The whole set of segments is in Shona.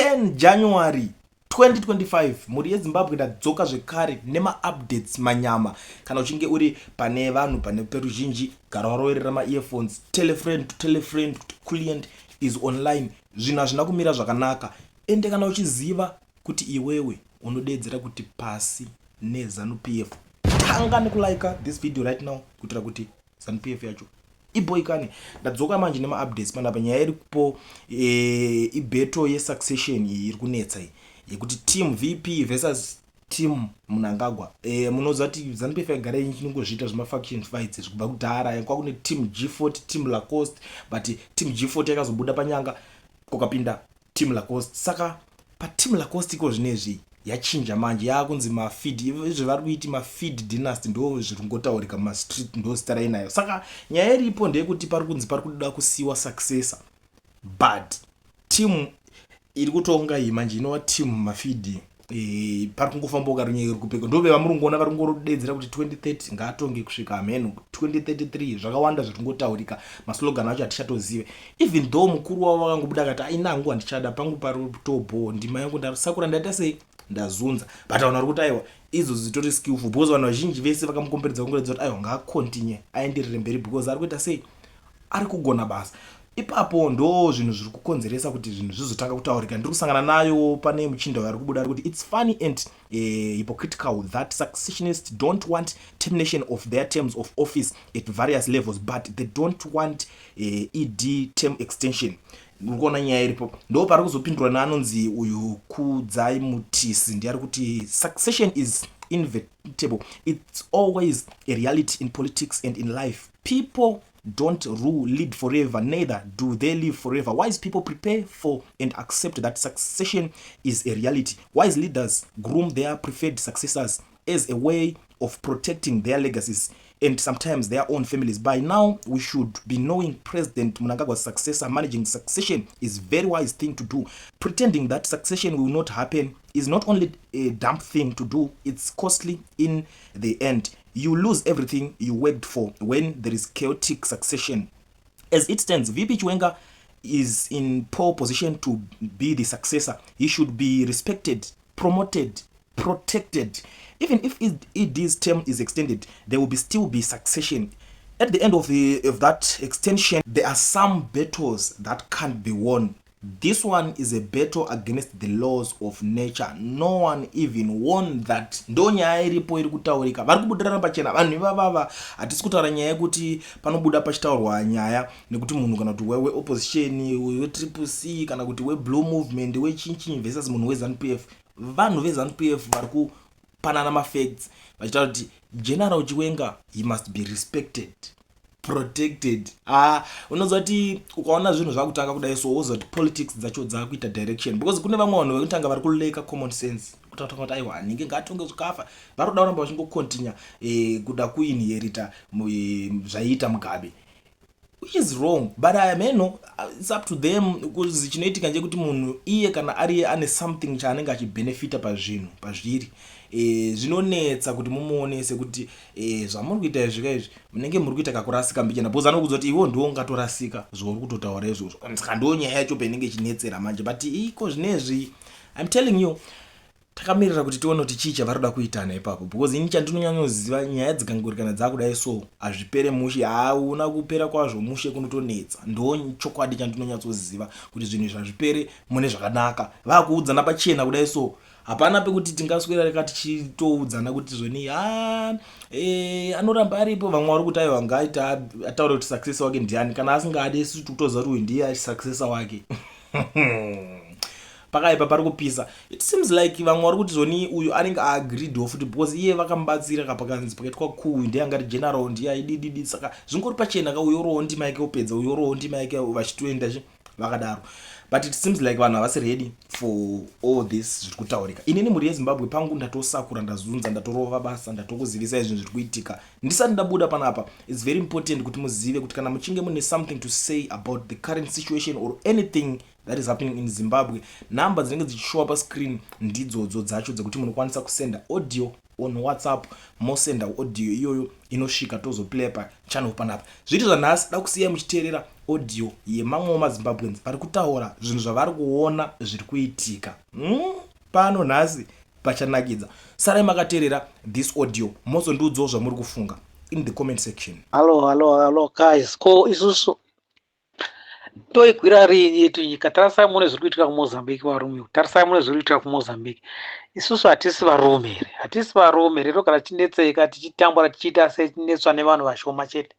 10 January 2025. Mhuri yeZimbabwe, ndadzoka zvekare nemaupdates manyama. Kana uchinge uri pane vanhu, pane peruzhinji, gara waroverera maearphones. Tell a friend to tell a friend kuti Kulient is online. Zvinhu hazvina kumira zvakanaka. Ende kana uchiziva kuti iwewe unodeedzera kuti pasi neZANU PF, tanga nekulika this video right now kuitira kuti ZANU PF yacho iboikane. Ndadzoka manje nemaupdates panapa. Nyaya iripo ibattle yesuccession iyi iri kunetsa iyi, yekuti team VP versus team Mnangagwa. Munoziva kuti ZANU PF yagara ichinongozviita zvemafaction fights kubva kudhara. Kwakune team G40, team Lacoste, but team G40 yakazobuda panyanga, kukapinda team Lacoste. Saka pateam Lacoste iko zvinezvi yachinja manje, yaakunzi Mafeed. Izvo vari kuiti Mafeed dynasty, ndo zviri kungotaurika mumastreet, ndo zita rainayo. Saka nyaya iripo ndeyekuti pari kunzi pari kuda kusiyiwa successor, but team iri kutonga iyi manje inova team Mafeed, pari kungofambawo karunyaya kupeka. Ndo vamuri kungoona vari kungodedzera kuti 2030 ngaatonge kusvika hameno 2033. Zvakawanda zviri kungotaurika, maslogan acho hatichatozive, even though mukuru wavo vakangobuda akati, "Ainangu, handichada pangu, pari tobo ndima yangu, ndasakura, ndaita sei, ndazunza." But vanhu vari kuti aiwa, idzo zitori skillful, because vanhu vazhinji vese vakamukomberedza kungoredza kuti aiwa, ngaacontinue, aenderere mberi, because ari kuita sei, ari kugona basa ipapo. Ndo zvinhu zviri kukonzeresa kuti zvinhu zvizotanga kutaurika. Ndiri kusangana nayo pane muchinda ari kubuda ari kuti, "It's funny and hypocritical that successionists don't want termination of their terms of office at various levels, but they don't want ED term extension." Uri kuona nyaya iripo. Ndo pari kuzopindurwa neanonzi uyu Kudzai Mutisi, ndiari kuti, "Succession is inevitable. It's always a reality in politics and in life. People don't rule, lead forever, neither do they live forever. Wise people prepare for and accept that succession is a reality. Wise leaders groom their preferred successors as a way of protecting their legacies and sometimes their own families. By now we should be knowing President Mnangagwa's successor. Managing succession is very wise thing to do. Pretending that succession will not happen is not only a dumb thing to do, it's costly in the end. You lose everything you worked for when there is chaotic succession. As it stands, VP Chiwenga is in pole position to be the successor. He should be respected, promoted, protected. Even if ED's term is extended, there will still be succession at the end of that extension. There are some battles that can't be won. This one is a battle against the laws of nature. No one even won that." Ndo nyaya iripo iri kutaurika, vari kubudirana pachena vanhu ivavava. Hatisi kutaura nyaya yekuti panobuda pachitaurwa nyaya nekuti munhu kana kuti weopposition, weTriple C, kana kuti weblue movement, wechinchinyi versus munhu weZANU PF. Vanhu veZANU PF vari kupanana mafacts vachitaura kuti General Chiwenga, he must be respected, protected. Ah, unoziva kuti ukaona zvinhu zvakutanga kudai so, woziva kuti politics dzacho dzakuita direction, because kune vamwe vanhu vekutanga vari kulacka common sense, kutanga kuti aiwa, hanhinge ngatonge zvikafa. Vari kuda kuramba vachingocontinue kuda kuinherita zvaiita Mugabe, which is wrong, but ameno, it's up to them, because chinoitika ndechekuti munhu iye kana ariye ane something chaanenge achibenefita pazvinhu pazviri, zvinonetsa kuti mumuonese kuti zvamuri kuita izvi ka izvi, munenge muri kuita kakurasika mbichana, because anokudza kuti iwo ndiwo ungatorasika zvauri kutotaura izvozvo. Saka ndo nyaya yacho painenge ichinetsera manje. But iko zvinezvi, I'm telling you, takamirira kuti tione kuti chii chavari kuda kuitana ipapo, because ini chandinonyanyoziva, nyaya dzikangori kana dzakudai so, hazvipere mushe. Hauna kupera kwazvo mushe, kunotonetsa. Ndo chokwadi chandinonyatsoziva kuti zvinhu izvi hazvipere mune zvakanaka. Vakuudzana pachena kudai so, hapana pekuti tingaswera reka tichitoudzana kuti zvoni ha anoramba aripo. Vamwe vari kuti aiwa, ngaita ataure kuti successor wake ndiani. Kana asingadi, isu tikutoziva kuti uyu ndiye successor wake. Pakaipa, pari kupisa. It seems like vamwe vari kuti zvoni uyu anenge aagreed futi, because iye vakamubatsira kapakanzi pakaitwa coup, ndiye angati general, ndiye aidididi. Saka zvingori pachena ka, uyorowo ndima yake upedza, uyorowo ndima yake, vachitoenda vakadaro. But it seems like vanhu havasi ready for all this zviri kutaurika. Inini, mhuri yeZimbabwe, pangu ndatosakura, ndazunza, ndatorova basa, ndatokuzivisai zvinhu zviri kuitika ndisati ndabuda panapa. It's very important kuti muzive kuti kana muchinge mune something to say about the current situation or anything. That is happening in Zimbabwe. Number dzinenge dzichishowa pascreen ndidzodzo dzacho dzekuti munokwanisa kusenda audio on WhatsApp, mosenda audio iyoyo inosvika tozoplaya pachannel panapa. Zviri zvanhasi, da kusiyai muchiteerera audio yemamwewo maZimbabweans vari kutaura zvinhu zvavari kuona zviri kuitika pano nhasi. Pachanakidza. Sarai makateerera this audio, mozondiudzawo zvamuri kufunga in the comment section. Hallo, hallo, hallo guys, ko isusu toigwira rini yetu nyika? Tarisai mune zviri kuitika kuMozambique, varume. Tarisai mune zviri kuitika kuMozambique. Isusu hatisi varume here? Hatisi varume here? Togara tichinetseka, tichitambura, tichiita sei, tichinetswa nevanhu vashoma chete,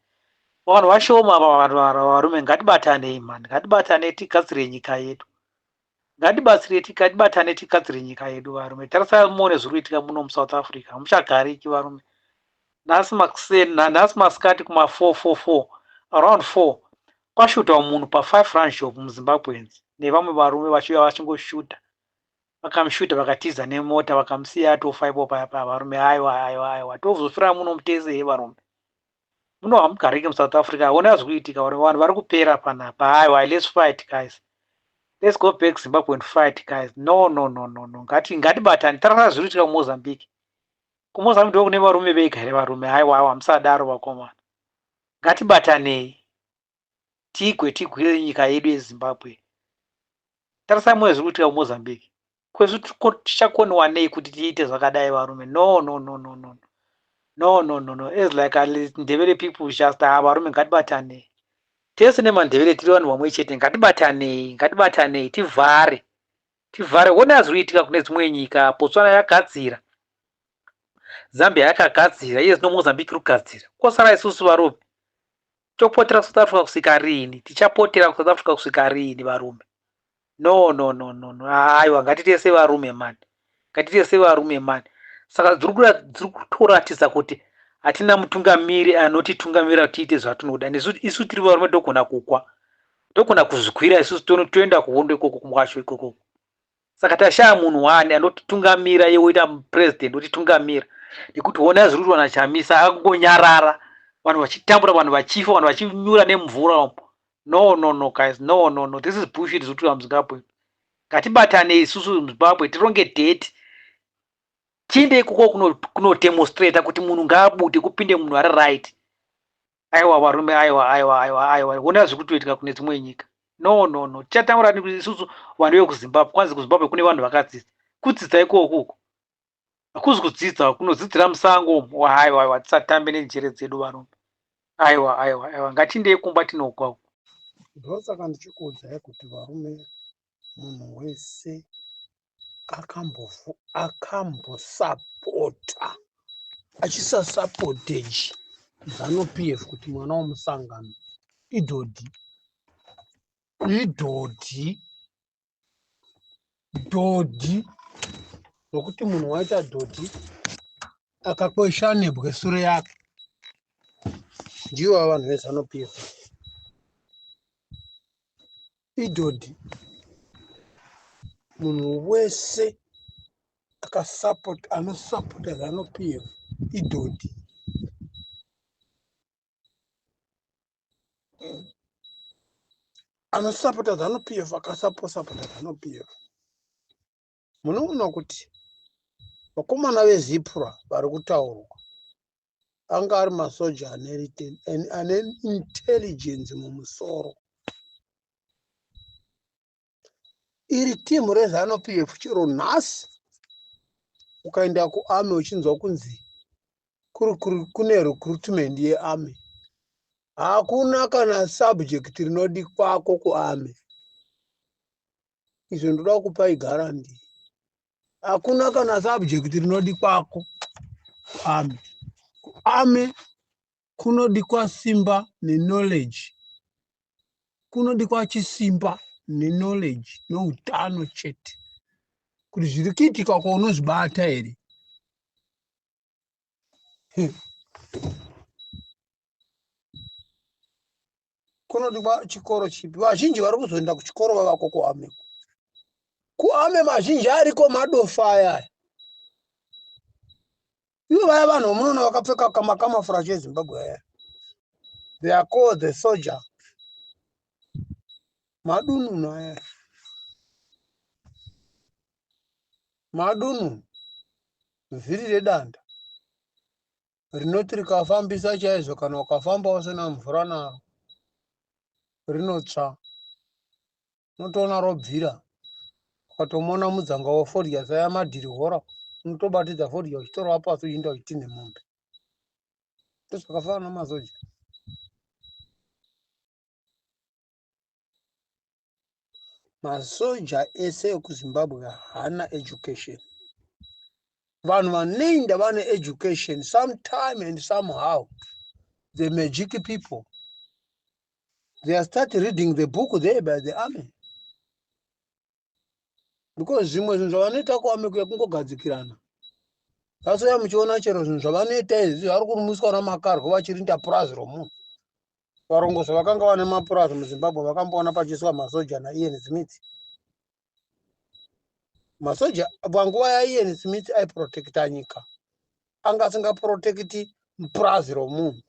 vanhu vashoma ava. Varume, ngatibatanei mani, ngatibatanei tigadzire nyika yedu. Ngatibatsire, ngatibatane tigadzire nyika yedu, varume. Tarisai muone zviri kuitika muno muSouth Africa. Hamuchagariki, varume. Nhasi makuseni, nhasi masikati kuma444, around 4, kwashutwa munhu pa5 Rand shop, muZimbabweans nevamwe varume vachiuya vachingoshuta. Vakamushuta, vakatiza nemota, vakamusiya atofa ipo paya paya. Varume, aiwa, aiwa, aiwa, tozofira muno mutese he, varume? Muno hamugariki muSouth Africa. Ona zviri kuitika, varume, vanhu vari kupera panapa. Aiwa, let's fight, guys. Let's go back Zimbabwe and fight, guys. No, no, no, no, no, ngatibatane. Tarasa zviri kuitika kuMozambique. KuMozambique ndo kune varume vega here, varume? Aiwa, aiwa, musadaro, vakomana. Ngatibatanei tigwe, tigwire nyika yedu yeZimbabwe. Tarisai muone zviri kuitika kuMozambique. Kwesu tichakoniwa nei kuti tiite zvakadai, varume? No, no, no, no, no, no, no, no, no. As like Ndebele people just, ah, varume, ngatibatanei tese nemaNdebele, tiri vanhu vamwe chete. Ngatibatanei, ngatibatanei, tivhare, tivhare. Ona zviri kuitika kune dzimwe nyika. Botswana yagadzira, Zambia yakagadzira, iye zvino Mozambique iri kugadzira. Kwosara isusu, varume. Topotera kuSouth Africa kusvika rini? Tichapotera kuSouth Africa kusvika rini, varume? No, no, no, no, no. Aiwa, ngatiite sevarume mani, ngatiite sevarume mani. Saka dziri kutoratidza kuti hatina mutungamiri anotitungamira kuti tiite zvatinoda. Nesu isu tiri varume, togona kukwa, togona kuzvikwira isusu, toenda kuhondo ikoko kumwasho ikoko. Saka tashaya munhu wani anotitungamira, iye woita president, wotitungamira, nekuti ona zviri kuitwa naChamisa, akangonyarara, vanhu vachitambura, vanhu vachifa, vanhu vachinyura nemvura umo. No, no, no, guys, no, no, no, this is bullshit zviri kuitwa muZimbabwe. Ngatibatane isusu muZimbabwe, tironge date, tiende ikoko kunodemonstrata kuti munhu ngaabude, kupinde munhu ari right. Aiwa, varume, aiwa, aiwa, aiwa, aiwa, ona zviri kutoitika kune dzimwe nyika. No, no, no, tichataura isusu vanhu vekuZimbabwe. Kwanzi kuZimbabwe kune vanhu vakadzidza. Kudzidza ikoko uko hakuzi kudzidza, kunodzidzira musango umo. Aiwa, aiwa, tisatambe nenjere dzedu, varume. Aiwa, aiwa, aiwa, ngatindei kumba tinogwa uko. Ndosaka ndichikuudzai kuti, varume, munhu wese akambosapota achisasapotej ZANU PF kuti mwana womusangano idhodhi, idhodhi, dhodhi, nokuti munhu waita dhodhi akakwesha nebwe sure yake. Ndivo vanhu veZANU PF, idhodhi. Munhu wese akasapota, anosapota ZANU PF idhodhi. Anosapota ZANU PF, akasapota ZANU PF. Munoona kuti vakomana veZIPRA vari kutaurwa anga ari masoja ane intelligence mumusoro. Iri timu reZANU PF, chero nhasi ukaenda kuarmy uchinzwa kunzi kune recruitment yearmy, hakuna kana subject rinodikwako kuarmy. Izvo ndoda kupai guarantee, hakuna kana subject rinodikwako kuarmy. Kuarmy kunodikwa simba neknowledge, kunodikwa chisimba neknowledge noutano chete, kuti zviri kuitika ko unozvibata here. Kunodikwa chikoro chipi? Vazhinji vari kuzoenda kuchikoro vavako kuarmy. Kuarmy mazhinji ariko madofa ayaya. Ivo vaya vanhu vamunoona vakapfeka kamacamouflage eZimbabwe aya, they are called the soldier, madununu aya. Madunu vhiri redanda rinoti rikafambisa chaizvo kana ukafamba usina mvura naro rinotsva unotoona robvira ukatomona mudzanga wefodya saya madhirihora unotobatidza fodya uchitorova pasi uchiinda uchitinhe mombe. Ndozvakafanana nemasoja. Masoja ese ekuZimbabwe haana education. Vanhu vanoenda vane education sometime and somehow the magic people they are start reading the book there by the army because zvimwe zvinhu zvavanoita kuarmy kuya kungogadzikirana. Vasouya muchiona chero zvinhu zvavanoita izvi vari kurumiswa namakarwe vachirinda purazi romunhu. Varongoso vakanga vane mapurazi muZimbabwe vakamboona pachiiswa masoja naIan Smith. Masoja panguva yaIan Smith aiprotekta nyika, anga asingaprotekti purazi romunhu.